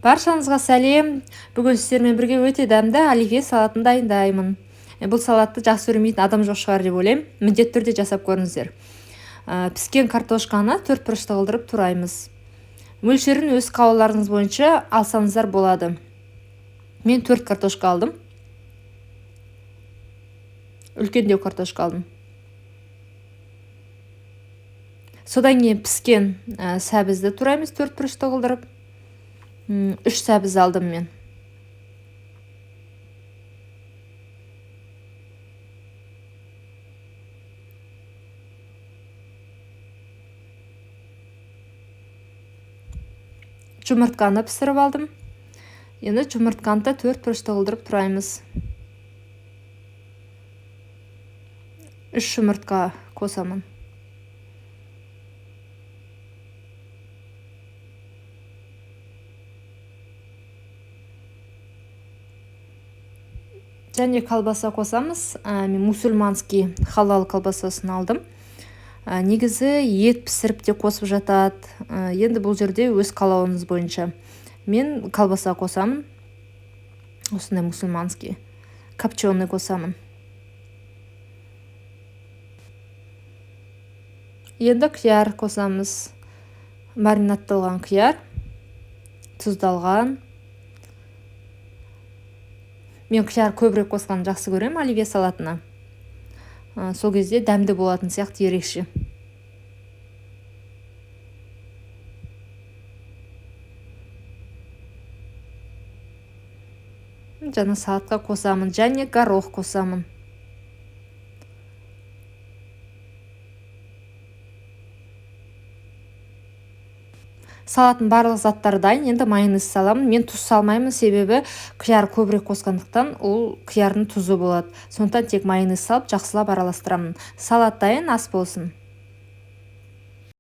Баршаңызға сәлем. Бүгін сіздермен бірге өте дәмді оливье салатын дайындаймын. Бұл салатты жақсы көрмейтін адам жоқ шығар деп ойлаймын. Міндетті түрде жасап көріңіздер. Піскен картошканы төрт бұрышты қылдырып тураймыз. Мөлшерін өз қалауларыңыз бойынша алсаңыздар болады. Мен 4 картошка алдым. Үлкендеу картошка алдым. Содан кейін піскен сәбізді тураймыз төрт бұрышты қылдырып. 3 сәбіз алдым мен. Жұмыртқаны пісіріп алдым. Енді жұмыртқаны да төрт бұрышты қылдырып тураймыз. 3 жұмыртқа қосамын. Және колбаса қосамыз. Мен мусульманский халал колбасасын алдым. Негізі ет пісіріп те қосып жатады. Енді бұл жерде өз қалауыңыз бойынша. Мен колбаса қосамын. Осындай мусульманский копченый қосамын. Енді қияр қосамыз. Маринадталған қияр, тұздалған. Мен қияр көбірек қосқанды жақсы көремін оливье салатына. Сол кезде дәмді болатын сияқты ерекше. Жаңа салатқа қосамын және горох қосамын. Салаттың барлық заттары дайын. Енді майонез саламын. Мен тұз салмаймын, себебі қияр көбірек қосқандықтан ол қиярдың тұзы болады. Сондықтан тек майонез салып жақсылап араластырамын. Салат дайын, ас болсын.